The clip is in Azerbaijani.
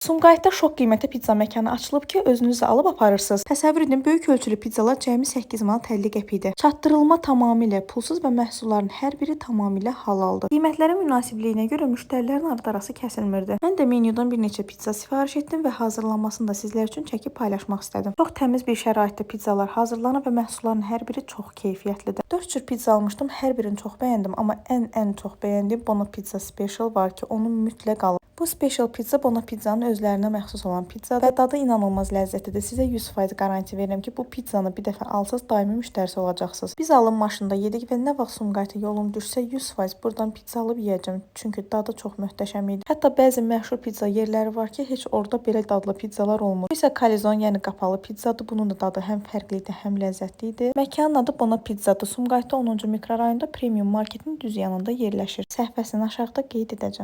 Sumqayıtda şok qiymətə pizza məkanı açılıb ki, özünüz də alıb aparırsınız. Təsəvvür edin, böyük ölçülü pizzalar cəmi 8 manat 50 qəpik idi. Çatdırılma tamamilə pulsuz və məhsulların hər biri tamamilə halaldır. Qiymətlərin münasibliyinə görə müştərilərin ardı-arası kəsilmirdi. Mən də menyudan bir neçə pizza sifariş etdim və hazırlanmasını da sizlər üçün çəkib paylaşmaq istədim. Çox təmiz bir şəraitdə pizzalar hazırlanır və məhsulların hər biri çox keyfiyyətlidir. 4 cür pizza almışdım, hər birini çox bəyəndim, amma ən çox bəyəndiyim Bono Pizza Special var ki, onu mütləq alın. Bu special pizza Bono Pizzanın özlərinə məxsus olan pizzadır və dadı inanılmaz ləzzətlidir. Sizə 100% qaranti verirəm ki, bu pizzanı bir dəfə alsaz daimi müştərisi olacaqsınız. Biz alım maşında yedik və nə vaxt Sumqayıta yolum düşsə 100% buradan pizza alıb yeyəcəm. Çünki dadı çox möhtəşəm idi. Hətta bəzi məşhur pizza yerləri var ki, heç orada belə dadlı pizzalar olmur. Bu isə kalizon, yəni qapalı pizzadır. Bunun da dadı həm fərqli idi, həm ləzzətli idi. Məkanın adı Bono Pizzadır. Sumqayıtda 10-cu mikrorayonda premium marketin düz yanında yerləşir. Səhifəsini aşağıda qeyd edəcəm.